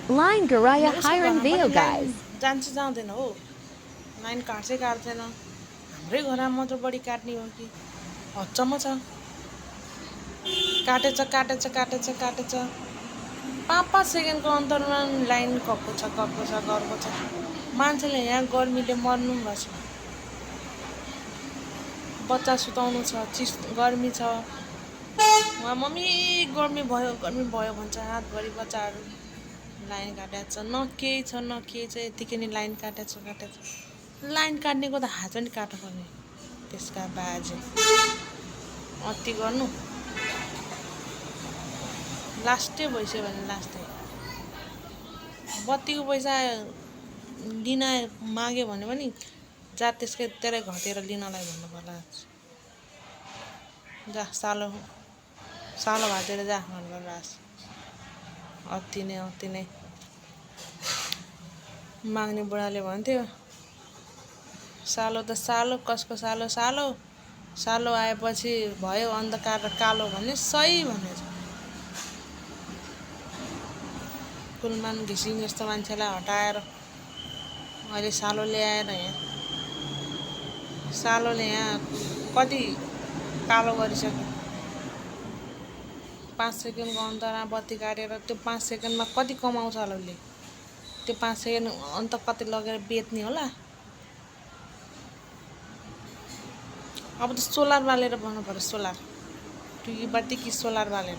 Line Garaya उसको Hiring घरमा Video पनि लाइन Guys. जान्छ जाँदैन हो, लाइन काट्दैन। हाम्रै घरमा मात्र बढी काट्ने हो कि हच्चम छ। काटेछ 5-5 सेकेन्डको अन्तरमा लाइन गएको छ। मान्छेले यहाँ गर्मीले मर्नु भएको छ। बच्चा सुताउनु छ, गर्मी छ। उहाँ मम्मी गर्मी भयो भन्छ। हातभरि बच्चाहरू लाइन काटेको छ, न केही छ यतिकै नि लाइन काटेछ। लाइन काट्नेको त हात पनि काट्नुपर्ने त्यसका बाजे। अति गर्नु लास्टै भइसक्यो भने लास्टै। बत्तीको पैसा लिन माग्यो भने पनि जा त्यसकै तेरै घटेर लिनलाई भन्नु पर्ला। जा सालो भातिर जा भन्नु पर्ला। अति नै माग्ने बुढाले भन्थ्यो, सालो त सालो, कसको सालो आएपछि भयो अन्धकार र कालो भन्ने सही भनेछ। कुलमान घिसिङ जस्तो मान्छेलाई हटाएर अहिले सालो ल्याएर सालोले यहाँ कति कालो गरिसक्यो। 5 सेकेन्डको अन्तरमा बत्ती काटेर त्यो 5 सेकेन्डमा कति कमाउँछ होला उसले। त्यो 5 सेकेन्ड अन्त कति लगेर बेच्ने होला। अब त सोलर बालेर बनाउनु पर्यो। सोलर, टुकी बत्ती कि सोलर बालेर।